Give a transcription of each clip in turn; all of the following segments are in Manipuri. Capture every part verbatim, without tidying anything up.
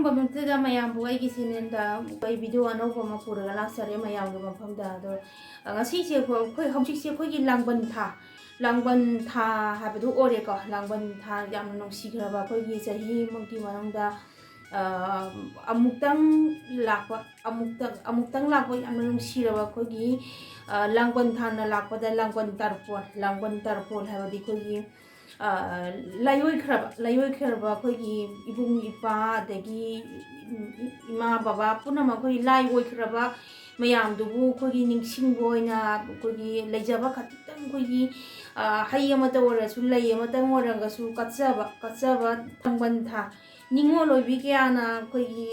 ꯃꯇꯝꯁꯤꯗ ꯃꯌꯥꯝꯕꯨ ꯑꯩꯒꯤ ꯆꯦꯅꯦꯜꯗ ꯑꯩ ꯚꯤꯗꯤꯑꯣ ꯑꯅꯧꯕ ꯑꯃ ꯄꯨꯔꯒ ꯂꯥꯛꯆꯔꯦ ꯃꯌꯥꯝꯒꯤ ꯃꯐꯝꯗ꯫ ꯑꯗꯣ, ꯑ, ꯉꯁꯤꯁꯦ ꯑꯩꯈꯣꯏ, ꯑꯩꯈꯣꯏ ꯍꯧꯖꯤꯛꯁꯦ ꯑꯩꯈꯣꯏꯒꯤ ꯂꯥꯡꯕꯟ ꯊꯥ, ꯂꯥꯡꯕꯟ ꯊꯥ ꯍꯥꯏꯕꯗꯨ ꯑꯣꯏꯔꯦꯀꯣ꯫ ꯂꯥꯡꯕꯟ ꯊꯥ ꯌꯥꯝꯅ ꯅꯨꯡꯁꯤꯈ꯭ꯔꯕ ꯑꯩꯈꯣꯏꯒꯤ ꯆꯍꯤ ꯑꯃꯒꯤ ꯃꯅꯨꯡꯗ, ꯑ, ꯑꯃꯨꯛꯇꯪ ꯂꯥꯛꯄ, ꯑꯃꯨꯛꯇꯪ, ꯑꯃꯨꯛꯇꯪ ꯂꯥꯛꯄ ꯌꯥꯝꯅ ꯅꯨꯡꯁꯤꯔꯕ ꯑꯩꯈꯣꯏꯒꯤ, ꯑ, ꯂꯥꯡꯕꯟ ꯊꯥꯅ ꯂꯥꯛꯄꯗ ꯂꯥꯡꯕꯟ ꯇꯔꯄꯣꯟ, ꯂꯥꯡꯕꯟ ꯇꯔꯄꯣꯟ ꯍꯥꯏꯕꯗꯤ ꯑꯩꯈꯣꯏꯒꯤ ꯑ, ꯂꯥꯏꯑꯣꯏꯈ꯭ꯔꯕ, ꯂꯥꯏꯑꯣꯏꯈ꯭ꯔꯕ ꯑꯩꯈꯣꯏꯒꯤ ꯏꯕꯨꯡ ꯏꯄꯥ, ꯑꯗꯒꯤ ꯏꯃꯥ ꯕꯕꯥ ꯄꯨꯝꯅꯃꯛ ꯑꯩꯈꯣꯏꯒꯤ ꯂꯥꯏ ꯑꯣꯏꯈ꯭ꯔꯕ ꯃꯌꯥꯝꯗꯨꯕꯨ ꯑꯩꯈꯣꯏꯒꯤ ꯅꯤꯡꯁꯤꯡꯕ ꯑꯣꯏꯅ ꯑꯩꯈꯣꯏꯒꯤ ꯂꯩꯖꯕ ꯈꯖꯤꯛꯇꯪ ꯑꯩꯈꯣꯏꯒꯤ, ꯑ, ꯍꯩ ꯑꯃꯇ ꯑꯣꯏꯔꯁꯨ, ꯂꯩ ꯑꯃꯇꯪ ꯑꯣꯏꯔꯒꯁꯨ ꯀꯠꯆꯕ, ꯀꯠꯆꯕ ꯂꯥꯡꯕꯟ ꯊꯥ꯫ ꯅꯤꯡꯉꯣꯜ ꯑꯣꯏꯕꯤ ꯀꯌꯥꯅ ꯑꯩꯈꯣꯏꯒꯤ,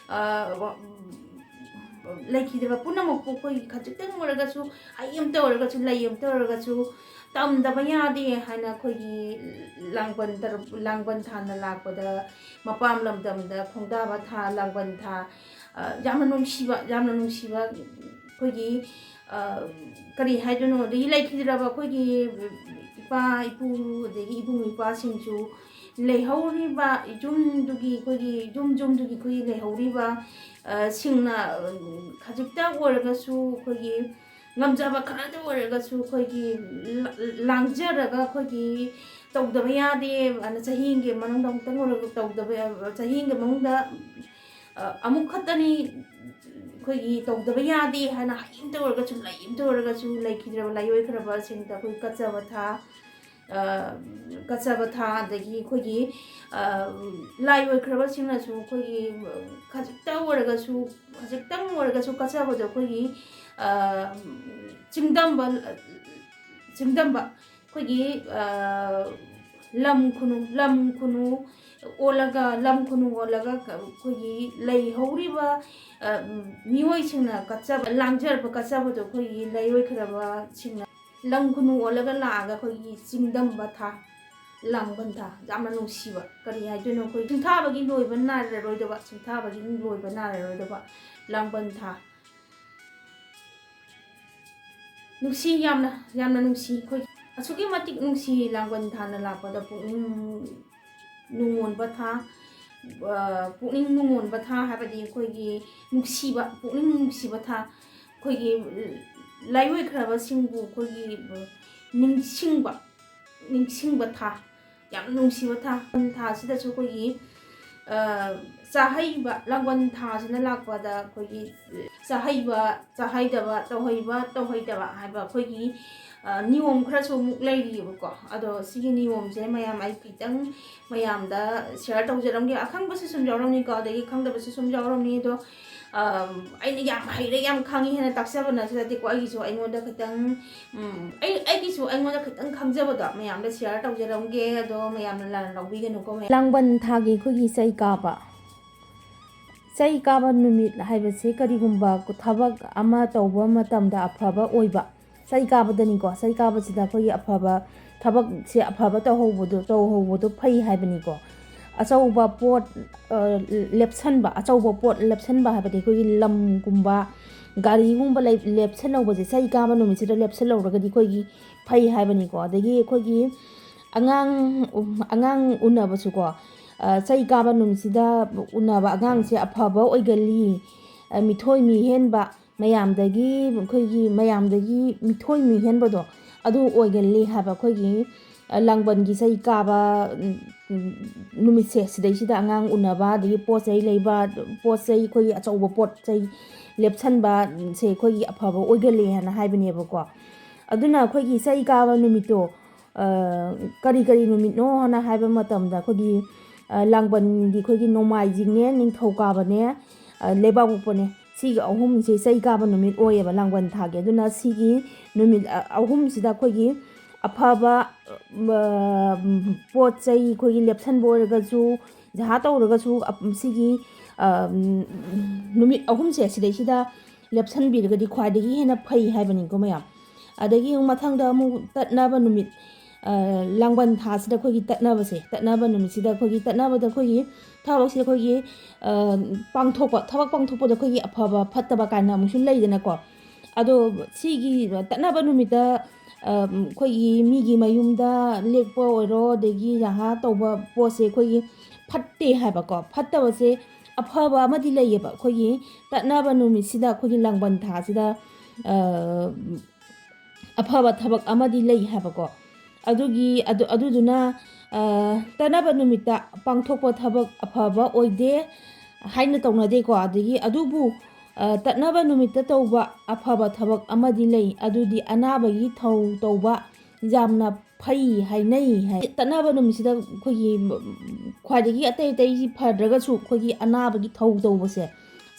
ꯑ, ꯂꯩꯈꯤꯗ꯭ꯔꯕ ꯄꯨꯝꯅꯃꯛꯄꯨ ꯑꯩꯈꯣꯏꯒꯤ ꯈꯖꯤꯛꯇꯪ ꯑꯣꯏꯔꯒꯁꯨ, ꯍꯩ ꯑꯃꯇ ꯑꯣꯏꯔꯒꯁꯨ, ꯂꯩ ꯑꯃꯇ ꯑꯣꯏꯔꯒꯁꯨ ꯇꯝꯗꯕ ꯌꯥꯗꯦ ꯍꯥꯏꯅ ꯑꯩꯈꯣꯏꯒꯤ ꯂꯥꯡꯕꯟ ꯇꯔꯨꯛ, ꯂꯥꯡꯕꯟ ꯊꯥꯅ ꯂꯥꯛꯄꯗ ꯃꯄꯥꯝ ꯂꯝꯗꯝꯗ ꯈꯣꯡꯗꯥꯕ ꯊꯥ, ꯂꯥꯡꯕꯟ ꯊꯥ, ꯑ, ꯌꯥꯝꯅ ꯅꯨꯡꯁꯤꯕ, ꯌꯥꯝꯅ ꯅꯨꯡꯁꯤꯕ ꯑꯩꯈꯣꯏꯒꯤ, ꯑ, ꯀꯔꯤ ꯍꯥꯏꯗꯣꯏꯅꯣ, ꯑꯗꯒꯤ ꯂꯩꯈꯤꯗ꯭ꯔꯕ ꯑꯩꯈꯣꯏꯒꯤ ꯏꯄꯥ ꯏꯄꯨ ꯑꯗꯒꯤ ꯏꯕꯨꯡ ꯏꯄ꯭ꯋꯥꯁꯤꯡꯁꯨ ꯂꯩꯍꯧꯔꯤꯕ ꯌꯨꯝꯗꯨꯒꯤ ꯑꯩꯈꯣꯏꯒꯤ ꯌꯨꯝ ꯌꯨꯝꯗꯨꯒꯤ ꯑꯩꯈꯣꯏꯒꯤ ꯂꯩꯍꯧꯔꯤꯕ, ꯑ, ꯁꯤꯡꯅ, ꯑ, ꯈꯖꯤꯛꯇ ꯑꯣꯏꯔꯒꯁꯨ ꯑꯩꯈꯣꯏꯒꯤ ꯉꯝꯖꯕ ꯈꯔꯗ ꯑꯣꯏꯔꯒꯁꯨ ꯑꯩꯈꯣꯏꯒꯤ ꯂ-, ꯂꯥꯡꯖꯔꯒ ꯑꯩꯈꯣꯏꯒꯤ ꯇꯧꯗꯕ ꯌꯥꯗꯦ ꯑꯅ ꯆꯍꯤ ꯑꯃꯒꯤ ꯃꯅꯨꯡꯗ ꯑꯃꯨꯛꯇꯪ ꯑꯣꯏꯔꯒ ꯇꯧꯗꯕ ꯌꯥ-, ꯆꯍꯤ ꯑꯃꯒꯤ ꯃꯅꯨꯡꯗ, ꯑ, ꯑꯃꯨꯛ ꯈꯛꯇꯅꯤ ꯑꯩꯈꯣꯏꯒꯤ ꯇꯧꯗꯕ ꯌꯥꯗꯦ ꯍꯥꯏꯅ ꯍꯩ ꯑꯃꯇ ꯑꯣꯏꯔꯒꯁꯨ ꯂꯩ ꯑꯃꯇ ꯑꯣꯏꯔꯒꯁꯨ ꯂꯩꯈꯤꯗ꯭ꯔꯕ ꯂꯥꯏꯑꯣꯏꯈ꯭ꯔꯕꯁꯤꯡꯗ ꯑꯩꯈꯣꯏ ꯀꯠꯆꯕ ꯊꯥ, ꯑ, ꯀꯠꯆꯕ ꯊꯥ, ꯑꯗꯒꯤ ꯑꯩꯈꯣꯏꯒꯤ, ꯑ, ꯂꯥꯏ ꯑꯣꯏꯈ꯭ꯔꯕꯁꯤꯡꯅꯁꯨ ꯑꯩꯈꯣꯏꯒꯤ, ꯑ, ꯈꯖꯤꯛꯇ ꯑꯣꯏꯔꯒꯁꯨ, ꯈꯖꯤꯛꯇꯪ ꯑꯣꯏꯔꯒꯁꯨ ꯀꯠꯆꯕꯗꯣ ꯑꯩꯈꯣꯏꯒꯤ, ꯑ, ꯆꯤꯡꯗꯝꯕ, ꯆꯤꯡꯗꯝꯕ ꯑꯩꯈꯣꯏꯒꯤ, ꯑ, ꯂꯝ ꯈꯨꯅꯨ, ꯂꯝ ꯈꯨꯅꯨ ꯑꯣꯜꯂꯒ, ꯂꯝ ꯈꯨꯅꯨ ꯑꯣꯜꯂꯒ ꯑꯩꯈꯣꯏꯒꯤ ꯂꯩꯍꯧꯔꯤꯕ, ꯑ, ꯃꯤꯑꯣꯏꯁꯤꯡꯅ ꯀꯠꯆꯕ, ꯂꯥꯡꯖꯔꯕ ꯀꯠꯆꯕꯗꯣ ꯑꯩꯈꯣꯏꯒꯤ ꯂꯩꯔꯣꯏꯈ꯭ꯔꯕꯁꯤꯡꯅ ꯂꯝ ꯈꯨꯅꯨ ꯑꯣꯜꯂꯒ ꯂꯥꯛꯑꯒ ꯑꯩꯈꯣꯏꯒꯤ ꯆꯤꯡꯗꯝꯕ ꯊꯥ, ꯂꯥꯡꯕꯟ ꯊꯥ꯫ ꯌꯥꯝꯅ ꯅꯨꯡꯁꯤꯕ, ꯀꯔꯤ ꯍꯥꯏꯗꯣꯏꯅꯣ, ꯑꯩꯈꯣꯏ ꯁꯤꯡꯊꯥꯕꯒꯤ ꯂꯣꯏꯕ ꯅꯥꯏꯔꯔꯣꯏꯗꯕ, ꯁꯤꯡꯊꯥꯕꯒꯤ ꯂꯣꯏꯕ ꯅꯥꯏꯔꯔꯣꯏꯗꯕ ꯂꯥꯡꯕꯟ ꯊꯥ꯫ ꯅꯨꯡꯁꯤ, ꯌꯥꯝꯅ, ꯌꯥꯝꯅ ꯅꯨꯡꯁꯤ꯫ ꯑꯩꯈꯣꯏ ꯑꯁꯨꯛꯀꯤ ꯃꯇꯤꯛ ꯅꯨꯡꯁꯤ ꯂꯥꯡꯕꯟ ꯊꯥꯅ ꯂꯥꯛꯄꯗ ꯄꯨꯛꯅꯤꯡ ꯅꯨꯡꯉꯣꯟꯕ ꯊꯥ꯫ ꯄꯨꯛꯅꯤꯡ ꯅꯨꯡꯉꯣꯟꯕ ꯊꯥ ꯍꯥꯏꯕꯗꯤ ꯑꯩꯈꯣꯏꯒꯤ ꯅꯨꯡꯁꯤꯕ, ꯄꯨꯛꯅꯤꯡ ꯅꯨꯡꯁꯤꯕ ꯊꯥ, ꯑꯩꯈꯣꯏꯒꯤ ꯂꯥꯏꯑꯣꯏꯈ꯭ꯔꯕꯁꯤꯡꯕꯨ ꯑꯩꯈꯣꯏꯒꯤ ꯅꯤꯡꯁꯤꯡꯕ, ꯅꯤꯡꯁꯤꯡꯕ ꯊꯥ, ꯌꯥꯝ ꯅꯨꯡꯁꯤꯕ ꯊꯥ꯫ ꯊꯥꯁꯤꯗꯁꯨ ꯑꯩꯈꯣꯏꯒꯤ ꯆꯥꯍꯩꯕ, ꯂꯥꯡꯕꯟ ꯊꯥꯁꯤꯅ ꯂꯥꯛꯄꯗ ꯑꯩꯈꯣꯏꯒꯤ ꯆꯥꯍꯩꯕ, ꯆꯥꯍꯩꯗꯕ, ꯇꯧꯍꯩꯕ, ꯇꯧꯍꯩꯗꯕ ꯍꯥꯏꯕ ꯑꯩꯈꯣꯏꯒꯤ ꯅꯤꯌꯣꯝ ꯈꯔꯁꯨ ꯑꯃꯨꯛ ꯂꯩꯔꯤꯑꯕꯀꯣ꯫ ꯑꯗꯣ ꯁꯤꯒꯤ ꯅꯤꯌꯣꯝꯁꯦ ꯃꯌꯥꯝ ꯑꯩ ꯈꯤꯇꯪ ꯃꯌꯥꯝꯗ ꯁꯤꯌꯥꯔ ꯇꯧꯖꯔꯝꯒꯦ꯫ ꯑꯈꯪꯕꯁꯨ ꯁꯨꯝ ꯌꯥꯎꯔꯝꯅꯤꯀꯣ, ꯑꯗꯒꯤ ꯈꯪꯗꯕꯁꯨ ꯁꯨꯝ ꯌꯥꯎꯔꯝꯅꯤ꯫ ꯑꯗꯣ ꯑꯩꯅ ꯌꯥꯝ ꯍꯩꯔꯦ, ꯌꯥꯝ ꯈꯪꯉꯤ ꯍꯥꯏꯅ ꯇꯥꯛꯆꯕ ꯅꯠꯆꯗꯦꯀꯣ꯫ ꯑꯩꯒꯤꯁꯨ ꯑꯩꯉꯣꯟꯗ ꯈꯤꯇꯪ, ꯑꯩ, ꯑꯩꯒꯤꯁꯨ ꯑꯩꯉꯣꯟꯗ ꯈꯤꯇꯪ ꯈꯪꯖꯕꯗꯣ ꯃꯌꯥꯝꯗ ꯁꯤꯌꯥꯔ ꯇꯧꯖꯔꯝꯒꯦ꯫ ꯑꯗꯣ ꯃꯌꯥꯝꯅ ꯂꯥꯟꯅ ꯂꯧꯕꯤꯒꯅꯨꯀꯣ꯫ ꯂꯥꯡꯕꯟ ꯊꯥꯒꯤ ꯑꯩꯈꯣꯏꯒꯤ ꯆꯩ ꯀꯥꯕ, ꯆꯩ ꯀꯥꯕ ꯅꯨꯃꯤꯠ ꯍꯥꯏꯕꯁꯦ ꯀꯔꯤꯒꯨꯝꯕ ꯊꯕꯛ ꯑꯃ ꯇꯧꯕ ꯃꯇꯝꯗ ꯑꯐꯕ ꯑꯣꯏꯕ, ꯆꯩ ꯀꯥꯕꯗꯅꯤꯀꯣ꯫ ꯆꯩ ꯀꯥꯕꯁꯤꯗ ꯑꯩꯈꯣꯏꯒꯤ ꯑꯐꯕ ꯊꯕꯛꯁꯦ, ꯑꯐꯕ ꯇꯧꯍꯧꯕꯗꯣ, ꯇꯧꯍꯧꯕꯗꯣ ꯐꯩ ꯍꯥꯏꯕꯅꯤꯀꯣ꯫ ꯑꯆꯧꯕ ꯄꯣꯠ ꯂꯦꯞꯁꯟꯕ, ꯑꯆꯧꯕ ꯄꯣꯠ ꯂꯦꯞꯁꯟꯕ ꯍꯥꯏꯕꯗꯤ ꯑꯩꯈꯣꯏꯒꯤ ꯂꯝꯒꯨꯝꯕ, ꯒꯥꯔꯤꯒꯨꯝꯕ ꯂꯦꯞꯁꯜꯍꯧꯕꯁꯦ, ꯆꯩ ꯀꯥꯕ ꯅꯨꯃꯤꯠꯁꯤꯗ ꯂꯦꯞꯁꯜꯍꯧꯔꯒꯗꯤ ꯑꯩꯈꯣꯏꯒꯤ ꯐꯩ ꯍꯥꯏꯕꯅꯤꯀꯣ꯫ ꯑꯗꯒꯤ ꯑꯩꯈꯣꯏꯒꯤ ꯑꯉꯥꯡ, ꯑꯉꯥꯡ ꯎꯅꯕꯁꯨꯀꯣ, ꯆꯩ ꯀꯥꯕ ꯅꯨꯃꯤꯠꯁꯤꯗ ꯎꯅꯕ ꯑꯉꯥꯡꯁꯦ ꯑꯐꯕ ꯑꯣꯏꯒꯜꯂꯤ, ꯃꯤꯊꯣꯏ ꯃꯤꯍꯦꯟꯕ, ꯃꯌꯥꯝꯗꯒꯤ, ꯑꯩꯈꯣꯏꯒꯤ ꯃꯌꯥꯝꯗꯒꯤ ꯃꯤꯊꯣꯏ ꯃꯤꯍꯦꯟꯕꯗꯣ ꯑꯗꯨ ꯑꯣꯏꯒꯜꯂꯤ ꯍꯥꯏꯕ꯫ ꯑꯩꯈꯣꯏꯒꯤ ꯂꯥꯡꯕꯟꯒꯤ ꯆꯩ ꯀꯥꯕ ꯅꯨꯃꯤꯠꯁꯦ, ꯁꯤꯗꯩꯁꯤꯗ ꯑꯉꯥꯡ ꯎꯅꯕ, ꯑꯗꯒꯤ ꯄꯣꯠ ꯆꯩ ꯂꯩꯕ, ꯄꯣꯠ ꯆꯩ, ꯑꯩꯈꯣꯏꯒꯤ ꯑꯆꯧꯕ ꯄꯣꯠ ꯆꯩ ꯂꯦꯞꯁꯟꯕꯁꯦ ꯑꯩꯈꯣꯏꯒꯤ ꯑꯐꯕ ꯑꯣꯏꯒꯜꯂꯤ ꯍꯥꯏꯅ ꯍꯥꯏꯕꯅꯦꯕꯀꯣ꯫ ꯑꯗꯨꯅ ꯑꯩꯈꯣꯏꯒꯤ ꯆꯩ ꯀꯥꯕ ꯅꯨꯃꯤꯠꯇꯣ ꯀꯔꯤ ꯀꯔꯤ ꯅꯨꯃꯤꯠꯅꯣ ꯍꯥꯏꯅ ꯍꯥꯏꯕ ꯃꯇꯝꯗ, ꯑꯩꯈꯣꯏꯒꯤ ꯂꯥꯡꯕꯟꯒꯤ ꯑꯩꯈꯣꯏꯒꯤ ꯅꯣꯡꯃꯥꯏꯖꯤꯡꯅꯦ, ꯅꯤꯡꯊꯧꯀꯥꯕꯅꯦ, ꯂꯩꯕꯥꯛꯄꯣꯛꯄꯅꯦ, ꯁꯤꯒꯤ ꯑꯍꯨꯝꯁꯦ ꯆꯩ ꯀꯥꯕ ꯅꯨꯃꯤꯠ ꯑꯣꯏꯌꯦꯕ ꯂꯥꯡꯕꯟ ꯊꯥꯒꯤ꯫ ꯑꯗꯨꯅ ꯁꯤꯒꯤ ꯅꯨꯃꯤꯠ ꯑꯍꯨꯝꯁꯤꯗ ꯑꯩꯈꯣꯏꯒꯤ ꯑꯐꯕ ꯄꯣꯠ ꯆꯩ ꯑꯩꯈꯣꯏꯒꯤ ꯂꯦꯞꯁꯟꯕ ꯑꯣꯏꯔꯒꯁꯨ, ꯖꯍꯥ ꯇꯧꯔꯒꯁꯨ, ꯁꯤꯒꯤ ꯅꯨꯃꯤꯠ ꯑꯍꯨꯝꯁꯦ ꯁꯤꯗꯩꯁꯤꯗ ꯂꯦꯞꯁꯟꯕꯤꯔꯒꯗꯤ ꯈ꯭ꯋꯥꯏꯗꯒꯤ ꯍꯦꯟꯅ ꯐꯩ ꯍꯥꯏꯕꯅꯤꯀꯣ ꯃꯌꯥꯝ꯫ ꯑꯗꯒꯤ ꯑꯃꯨꯛ ꯃꯊꯪꯗ ꯑꯃꯨꯛ ꯇꯠꯅꯕ ꯅꯨꯃꯤꯠ, ꯂꯥꯡꯕꯟ ꯊꯥꯁꯤꯗ ꯑꯩꯈꯣꯏꯒꯤ ꯇꯠꯅꯕꯁꯦ, ꯇꯠꯅꯕ ꯅꯨꯃꯤꯠꯁꯤꯗ ꯑꯩꯈꯣꯏꯒꯤ ꯇꯠꯅꯕꯗ ꯑꯩꯈꯣꯏꯒꯤ ꯊꯕꯛꯁꯤꯗ ꯑꯩꯈꯣꯏꯒꯤ ꯄꯥꯡꯊꯣꯛꯄ, ꯊꯕꯛ ꯄꯥꯡꯊꯣꯛꯄꯗ ꯑꯩꯈꯣꯏꯒꯤ ꯑꯐꯕ ꯐꯠꯇꯕ ꯀꯥꯏꯅ ꯑꯃꯨꯛꯁꯨ ꯂꯩꯗꯅꯀꯣ꯫ ꯑꯗꯣ ꯁꯤꯒꯤ ꯇꯠꯅꯕ ꯅꯨꯃꯤꯠꯇ ꯑꯩꯈꯣꯏꯒꯤ ꯃꯤꯒꯤ ꯃꯌꯨꯝꯗ ꯂꯦꯛꯄ ꯑꯣꯏꯔꯣ, ꯑꯗꯒꯤ ꯌꯥꯍꯥ ꯇꯧꯕ ꯄꯣꯠꯁꯦ ꯑꯩꯈꯣꯏꯒꯤ ꯐꯠꯇꯦ ꯍꯥꯏꯕꯀꯣ꯫ ꯐꯠꯇꯕꯁꯦ ꯑꯐꯕ ꯑꯃꯗꯤ ꯂꯩꯌꯦꯕ꯫ ꯑꯩꯈꯣꯏꯒꯤ ꯇꯠꯅꯕ ꯅꯨꯃꯤꯠꯁꯤꯗ, ꯑꯩꯈꯣꯏꯒꯤ ꯂꯥꯡꯕꯟ ꯊꯥꯁꯤꯗ, ꯑ, ꯑꯐꯕ ꯊꯕꯛ ꯑꯃꯗꯤ ꯂꯩ ꯍꯥꯏꯕꯀꯣ꯫ ꯑꯗꯨꯒꯤ, ꯑꯗꯨ, ꯑꯗꯨꯗꯨꯅ, ꯑ, ꯇꯠꯅꯕ ꯅꯨꯃꯤꯠꯇ ꯄꯥꯡꯊꯣꯛꯄ ꯊꯕꯛ ꯑꯐꯕ ꯑꯣꯏꯗꯦ ꯍꯥꯏꯅ ꯇꯧꯅꯗꯦꯀꯣ꯫ ꯑꯗꯒꯤ ꯑꯗꯨꯕꯨ, ꯑ, ꯇꯠꯅꯕ ꯅꯨꯃꯤꯠꯇ ꯇꯧꯕ ꯑꯐꯕ ꯊꯕꯛ ꯑꯃꯗꯤ ꯂꯩ, ꯑꯗꯨꯗꯤ ꯑꯅꯥꯕꯒꯤ ꯊꯧ ꯇꯧꯕ ꯌꯥꯝꯅ ꯐꯩ ꯍꯥꯏꯅꯩ ꯍꯥꯏ꯫ ꯇꯠꯅꯕ ꯅꯨꯃꯤꯠꯁꯤꯗ ꯑꯩꯈꯣꯏꯒꯤ, ꯎꯝ, ꯈ꯭ꯋꯥꯏꯗꯒꯤ ꯑꯇꯩ ꯑꯇꯩꯁꯤ ꯐꯗ꯭ꯔꯒꯁꯨ ꯑꯩꯈꯣꯏꯒꯤ ꯑꯅꯥꯕꯒꯤ ꯊꯧ ꯇꯧꯕꯁꯦ,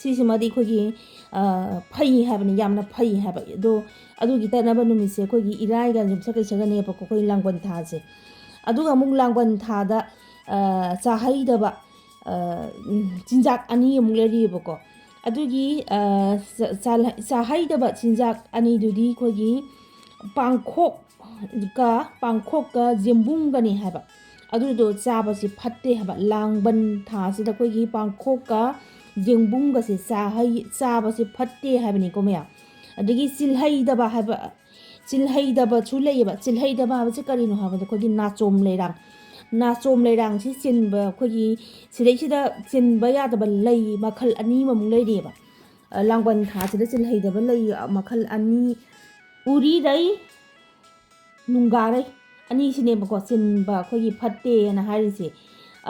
ꯁꯤꯁꯤꯃꯗꯤ ꯑꯩꯈꯣꯏꯒꯤ, ꯑ, ꯐꯩ ꯍꯥꯏꯕꯅꯤ, ꯌꯥꯝꯅ ꯐꯩ ꯍꯥꯏꯕ꯫ ꯑꯗꯣ ꯑꯗꯨꯒꯤ ꯇꯠꯅꯕ ꯅꯨꯃꯤꯠꯁꯦ ꯑꯩꯈꯣꯏꯒꯤ ꯏꯔꯥꯏꯒ ꯌꯨꯝꯁꯀꯩꯁꯒꯅꯦꯕꯀꯣ, ꯑꯩꯈꯣꯏ ꯂꯥꯡꯕꯟ ꯊꯥꯁꯦ꯫ ꯑꯗꯨꯒ ꯑꯃꯨꯛ ꯂꯥꯡꯕꯟ ꯊꯥꯗ, ꯑ, ꯆꯥꯍꯩꯗꯕ, ꯑ, ꯎꯝ, ꯆꯤꯟꯖꯥꯛ ꯑꯅꯤ ꯑꯃꯨꯛ ꯂꯩꯔꯤꯑꯕꯀꯣ꯫ ꯑꯗꯨꯒꯤ, ꯑ, ꯆꯥ-, ꯆꯥ-, ꯆꯥꯍꯩꯗꯕ ꯆꯤꯟꯖꯥꯛ ꯑꯅꯤꯗꯨꯗꯤ ꯑꯩꯈꯣꯏꯒꯤ ꯄꯥꯡꯈꯣꯛꯀ, ꯄꯥꯡꯈꯣꯛꯀ ꯖꯦꯝꯕꯨꯝꯒꯅꯤ ꯍꯥꯏꯕ꯫ ꯑꯗꯨꯗꯣ ꯆꯥꯕꯁꯤ ꯐꯠꯇꯦ ꯍꯥꯏꯕ꯫ ꯂꯥꯡꯕꯟ ꯊꯥꯁꯤꯗ ꯑꯩꯈꯣꯏꯒꯤ ꯄꯥꯡꯈꯣꯛꯀ ꯖꯦꯡꯕꯨꯝꯒꯁꯦ ꯆꯥꯍꯩ-, ꯆꯥꯕꯁꯦ ꯐꯠꯇꯦ ꯍꯥꯏꯕꯅꯤꯀꯣ ꯃꯌꯥꯝ꯫ ꯑꯗꯒꯤ ꯆꯤꯜꯍꯩꯗꯕ ꯍꯥꯏꯕ, ꯆꯤꯜꯍꯩꯗꯕꯁꯨ ꯂꯩꯌꯦꯕ꯫ ꯆꯤꯜꯍꯩꯗꯕ ꯍꯥꯏꯕꯁꯦ ꯀꯔꯤꯅꯣ ꯍꯥꯏꯕꯗ ꯑꯩꯈꯣꯏꯒꯤ ꯅꯥꯆꯣꯝ ꯂꯩꯔꯥꯡ, ꯅꯥꯆꯣꯝ ꯂꯩꯔꯥꯡꯁꯤ ꯆꯤꯟꯕ, ꯑꯩꯈꯣꯏꯒꯤ ꯁꯤꯗꯩꯁꯤꯗ ꯆꯤꯟꯕ ꯌꯥꯗꯕ ꯂꯩ ꯃꯈꯜ ꯑꯅꯤ ꯑꯃꯃꯨꯛ ꯂꯩꯔꯤꯑꯕ꯫ ꯑ, ꯂꯥꯡꯕꯟ ꯊꯥꯁꯤꯗ ꯆꯤꯜꯍꯩꯗꯕ ꯂꯩ ꯃꯈꯜ ꯑꯅꯤ, ꯎꯔꯤꯔꯩ, ꯅꯨꯡꯒꯥꯔꯩ ꯑꯅꯤꯁꯤꯅꯦꯕꯀꯣ ꯆꯤꯟꯕ ꯑꯩꯈꯣꯏꯒꯤ ꯐꯠꯇꯦꯅ ꯍꯥꯏꯔꯤꯁꯦ꯫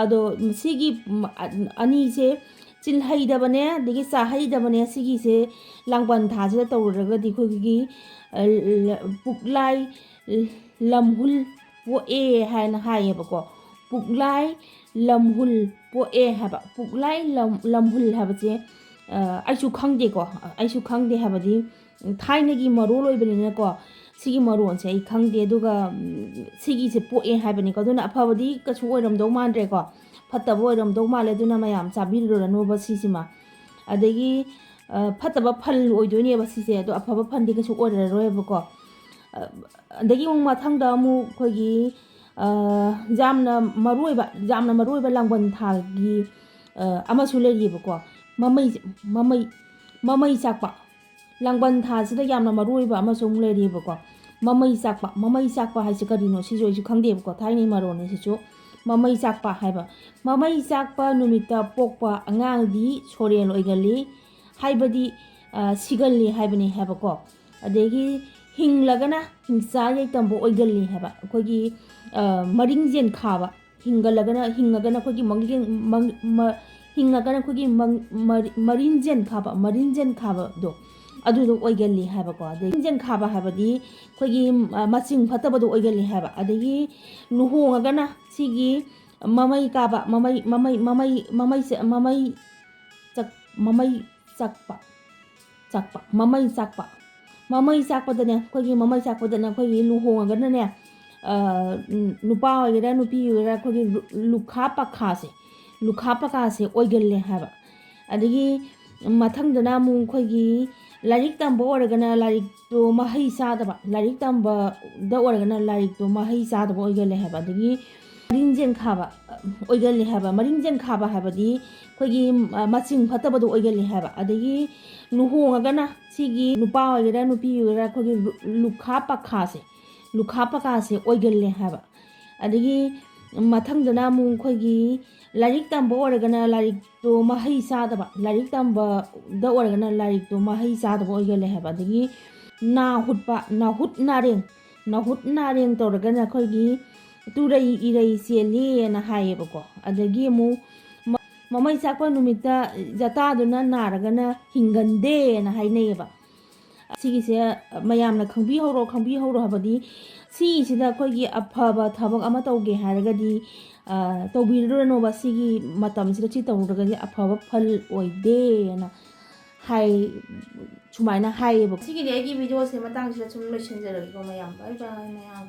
ꯑꯗꯣ ꯁꯤꯒꯤ, ꯎꯝ, ꯑ-, ꯑꯅꯤꯁꯦ ꯆꯤꯜꯍꯩꯗꯕꯅꯦ, ꯑꯗꯒꯤ ꯆꯥꯍꯩꯗꯕꯅꯦ꯫ ꯁꯤꯒꯤꯁꯦ ꯂꯥꯡꯕꯟ ꯊꯥꯁꯤꯗ ꯇꯧꯔꯨꯔꯒꯗꯤ ꯑꯩꯈꯣꯏꯒꯤ, ꯑ, ꯂ-, ꯄꯨꯛꯂꯥꯏ, ꯂꯝꯍꯨꯜ ꯄꯣꯛꯑꯦ ꯍꯥꯏꯅ ꯍꯥꯏꯌꯦꯕꯀꯣ꯫ ꯄꯨꯛꯂꯥꯏ ꯂꯝꯍꯨꯜ ꯄꯣꯛꯑꯦ ꯍꯥꯏꯕ꯫ ꯄꯨꯛꯂꯥꯏ ꯂꯝ-, ꯂꯝꯍꯨꯜ ꯍꯥꯏꯕꯁꯦ, ꯑ, ꯑꯩꯁꯨ ꯈꯪꯗꯦꯀꯣ꯫ ꯑꯩꯁꯨ ꯈꯪꯗꯦ ꯍꯥꯏꯕꯗꯤ, ꯊꯥꯏꯅꯒꯤ ꯃꯔꯣꯜ ꯑꯣꯏꯕꯅꯤꯅꯀꯣ, ꯁꯤꯒꯤ ꯃꯔꯣꯟꯁꯦ ꯑꯩ ꯈꯪꯗꯦ꯫ ꯑꯗꯨꯒ, ꯎꯝ, ꯁꯤꯒꯤꯁꯦ ꯄꯣꯛꯑꯦ ꯍꯥꯏꯕꯅꯤꯀꯣ꯫ ꯑꯗꯨꯅ ꯑꯐꯕꯗꯤ ꯀꯩꯁꯨ ꯑꯣꯏꯔꯝꯗꯧ ꯃꯥꯟꯗ꯭ꯔꯦꯀꯣ, ꯐꯠꯇꯕ ꯑꯣꯏꯔꯝꯗꯧ ꯃꯥꯜꯂꯦ꯫ ꯑꯗꯨꯅ ꯃꯌꯥꯝ ꯆꯥꯕꯤꯔꯨꯔꯅꯣꯕ ꯁꯤꯁꯤꯃ꯫ ꯑꯗꯒꯤ, ꯑ, ꯐꯠꯇꯕ ꯐꯜ ꯑꯣꯏꯗꯣꯏꯅꯦꯕ ꯁꯤꯁꯦ꯫ ꯑꯗꯣ ꯑꯐꯕ ꯐꯜꯗꯤ ꯀꯩꯁꯨ ꯑꯣꯏꯔꯔꯣꯏꯕꯀꯣ꯫ ꯑ, ꯑꯗꯒꯤ ꯑꯃꯨꯛ ꯃꯊꯪꯗ ꯑꯃꯨꯛ ꯑꯩꯈꯣꯏꯒꯤ, ꯑ, ꯌꯥꯝꯅ ꯃꯔꯨ ꯑꯣꯏꯕ, ꯌꯥꯝꯅ ꯃꯔꯨ ꯑꯣꯏꯕ ꯂꯥꯡꯕꯟ ꯊꯥꯒꯤ, ꯑ, ꯑꯃꯁꯨ ꯂꯩꯔꯤꯑꯕꯀꯣ꯫ ꯃꯃꯩ, ꯃꯃꯩ, ꯃꯃꯩ ꯆꯥꯛꯄ꯫ ꯂꯥꯡꯕꯟ ꯊꯥꯁꯤꯗ ꯌꯥꯝꯅ ꯃꯔꯨ ꯑꯣꯏꯕ ꯑꯃꯁꯨ ꯑꯃꯨꯛ ꯂꯩꯔꯤꯑꯕꯀꯣ꯫ ꯃꯃꯩ ꯆꯥꯛꯄ, ꯃꯃꯩ ꯆꯥꯛꯄ ꯍꯥꯏꯁꯦ ꯀꯔꯤꯅꯣ? ꯁꯤꯁꯨ ꯑꯩꯁꯨ ꯈꯪꯗꯦꯕꯀꯣ, ꯊꯥꯏꯅꯩ ꯃꯔꯣꯟꯅꯤ ꯁꯤꯁꯨ꯫ ꯃꯃꯩ ꯆꯥꯛꯄ ꯍꯥꯏꯕ, ꯃꯃꯩ ꯆꯥꯛꯄ ꯅꯨꯃꯤꯠꯇ ꯄꯣꯛꯄ ꯑꯉꯥꯡꯗꯤ ꯁꯣꯔꯦꯜ ꯑꯣꯏꯒꯜꯂꯤ, ꯍꯥꯏꯕꯗꯤ, ꯑ, ꯁꯤꯒꯜꯂꯤ ꯍꯥꯏꯕꯅꯤ ꯍꯥꯏꯕꯀꯣ꯫ ꯑꯗꯒꯤ ꯍꯤꯡꯂꯒꯅ ꯍꯤꯡꯆꯥ ꯌꯥꯏꯇꯝꯕ ꯑꯣꯏꯒꯜꯂꯤ ꯍꯥꯏꯕ, ꯑꯩꯈꯣꯏꯒꯤ, ꯑ, ꯃꯔꯤꯡꯖꯦꯟ ꯈꯥꯕ, ꯍꯤꯡꯒꯠꯂꯒꯅ, ꯍꯤꯡꯉꯒꯅ ꯑꯩꯈꯣꯏꯒꯤ ꯃꯪꯂꯦꯟ-, ꯃꯪ-, ꯃ-, ꯍꯤꯡꯉꯒꯅ ꯑꯩꯈꯣꯏꯒꯤ ꯃꯪ-, ꯃꯔꯤ-, ꯃꯔꯤꯟꯖꯦꯟ ꯈꯥꯕ, ꯃꯔꯤꯟꯖꯦꯟ ꯈꯥꯕꯗꯣ, ꯑꯗꯨꯗꯣ ꯑꯣꯏꯒꯜꯂꯤ ꯍꯥꯏꯕꯀꯣ꯫ ꯑꯗꯩ ꯃꯔꯤꯟꯖꯦꯟ ꯈꯥꯕ ꯍꯥꯏꯕꯗꯤ ꯑꯩꯈꯣꯏꯒꯤ, ꯑ, ꯃꯆꯤꯡ ꯐꯠꯇꯕꯗꯣ ꯑꯣꯏꯒꯜꯂꯤ ꯍꯥꯏꯕ꯫ ꯑꯗꯒꯤ ꯂꯨꯍꯣꯡꯉꯒꯅ ꯁꯤꯒꯤ ꯃꯃꯩ ꯀꯥꯕ, ꯃꯃꯩ, ꯃꯃꯩ, ꯃꯃꯩ, ꯃꯃꯩꯁꯦ, ꯃꯃꯩ ꯆꯛ-, ꯃꯃꯩ ꯆꯥꯛꯄ, ꯆꯥꯛꯄ, ꯃꯃꯩ ꯆꯥꯛꯄ꯫ ꯃꯃꯩ ꯆꯥꯛꯄꯗꯅꯦ, ꯑꯩꯈꯣꯏꯒꯤ ꯃꯃꯩ ꯆꯥꯛꯄꯗꯅ ꯑꯩꯈꯣꯏꯒꯤ ꯂꯨꯍꯣꯡꯉꯒꯅꯅꯦ, ꯑ, ꯎꯝ, ꯅꯨꯄꯥ ꯑꯣꯏꯒꯦꯔꯥ ꯅꯨꯄꯤ ꯑꯣꯏꯒꯦꯔꯥ ꯑꯩꯈꯣꯏꯒꯤ ꯂꯨ-, ꯂꯨꯈꯥ ꯄꯈꯥꯁꯦ, ꯂꯨꯈꯥ ꯄꯈꯥꯁꯦ ꯑꯣꯏꯒꯜꯂꯦ ꯍꯥꯏꯕ꯫ ꯑꯗꯒꯤ ꯃꯊꯪꯗꯅ ꯑꯃꯨꯛ ꯑꯩꯈꯣꯏꯒꯤ ꯂꯥꯏꯔꯤꯛ ꯇꯝꯕ ꯑꯣꯏꯔꯒꯅ ꯂꯥꯏꯔꯤꯛꯇꯣ ꯃꯍꯩ ꯆꯥꯗꯕ, ꯂꯥꯏꯔꯤꯛ ꯇꯝꯕꯗ ꯑꯣꯏꯔꯒꯅ ꯂꯥꯏꯔꯤꯛꯇꯣ ꯃꯍꯩ ꯆꯥꯗꯕ ꯑꯣꯏꯒꯜꯂꯦ ꯍꯥꯏꯕ꯫ ꯑꯗꯒꯤ ꯃꯔꯤꯡꯖꯦꯟ ꯈꯥꯕ, ꯑ, ꯑꯣꯏꯒꯜꯂꯤ ꯍꯥꯏꯕ꯫ ꯃꯔꯤꯡꯖꯦꯟ ꯈꯥꯕ ꯍꯥꯏꯕꯗꯤ ꯑꯩꯈꯣꯏꯒꯤ, ꯑ, ꯃꯆꯤꯡ ꯐꯠꯇꯕꯗꯣ ꯑꯣꯏꯒꯜꯂꯤ ꯍꯥꯏꯕ꯫ ꯑꯗꯒꯤ ꯂꯨꯍꯣꯡꯉꯒꯅ ꯁꯤꯒꯤ ꯅꯨꯄꯥ ꯑꯣꯏꯒꯦꯔꯥ ꯅꯨꯄꯤ ꯑꯣꯏꯒꯦꯔꯥ ꯑꯩꯈꯣꯏꯒꯤ ꯂꯨ-, ꯂꯨꯈꯥ ꯄꯈꯥꯁꯦ, ꯂꯨꯈꯥ ꯄꯈꯥꯁꯦ ꯑꯣꯏꯒꯜꯂꯦ ꯍꯥꯏꯕ꯫ ꯑꯗꯒꯤ ꯃꯊꯪꯗꯅ ꯑꯃꯨꯛ ꯑꯩꯈꯣꯏꯒꯤ ꯂꯥꯏꯔꯤꯛ ꯇꯝꯕ ꯑꯣꯏꯔꯒꯅ ꯂꯥꯏꯔꯤꯛꯇꯣ ꯃꯍꯩ ꯆꯥꯗꯕ, ꯂꯥꯏꯔꯤꯛ ꯇꯝꯕꯗ ꯑꯣꯏꯔꯒꯅ ꯂꯥꯏꯔꯤꯛꯇꯣ ꯃꯍꯩ ꯆꯥꯗꯕ ꯑꯣꯏꯒꯜꯂꯦ ꯍꯥꯏꯕ꯫ ꯑꯗꯒꯤ ꯅꯥ ꯍꯨꯠꯄ, ꯅꯥꯍꯨꯠ ꯅꯥꯔꯦꯡ, ꯅꯥꯍꯨꯠ ꯅꯥꯔꯦꯡ ꯇꯧꯔꯒꯅ ꯑꯩꯈꯣꯏꯒꯤ ꯇꯨꯔꯩ ꯏꯔꯩ ꯆꯦꯜꯂꯤꯅ ꯍꯥꯏꯌꯦꯕꯀꯣ꯫ ꯑꯗꯒꯤ ꯑꯃꯨꯛ ꯃ-, ꯃꯃꯩ ꯆꯥꯛꯄ ꯅꯨꯃꯤꯠꯇ ꯖꯇꯥꯗꯨꯅ ꯅꯥꯔꯒꯅ ꯍꯤꯡꯒꯟꯗꯦꯅ ꯍꯥꯏꯅꯩꯌꯦꯕ꯫ ꯁꯤꯒꯤꯁꯦ ꯃꯌꯥꯝꯅ ꯈꯪꯕꯤꯍꯧꯔꯣ, ꯈꯪꯕꯤꯍꯧꯔꯣ ꯍꯥꯏꯕꯗꯤ ꯁꯤꯁꯤꯗ ꯑꯩꯈꯣꯏꯒꯤ ꯑꯐꯕ ꯊꯕꯛ ꯑꯃ ꯇꯧꯒꯦ ꯍꯥꯏꯔꯒꯗꯤ, ꯑ, ꯇꯧꯕꯤꯔꯨꯔꯅꯣꯕ, ꯁꯤꯒꯤ ꯃꯇꯝꯁꯤꯗ ꯁꯤ ꯇꯧꯔꯨꯔꯒꯗꯤ ꯑꯐꯕ ꯐꯜ ꯑꯣꯏꯗꯦꯅ ꯍꯥꯏ, ꯁꯨꯃꯥꯏꯅ ꯍꯥꯏꯌꯦꯕ꯫ ꯁꯤꯒꯤꯗꯤ ꯑꯩꯒꯤ ꯚꯤꯗꯤꯑꯣꯁꯦ ꯃꯇꯥꯡꯁꯤꯗ ꯁꯨꯝ ꯂꯣꯏꯁꯤꯟꯖꯔꯒꯦꯀꯣ ꯃꯌꯥꯝ꯫ ꯕꯥꯏ ꯕꯥꯏ ꯃꯌꯥꯝ꯫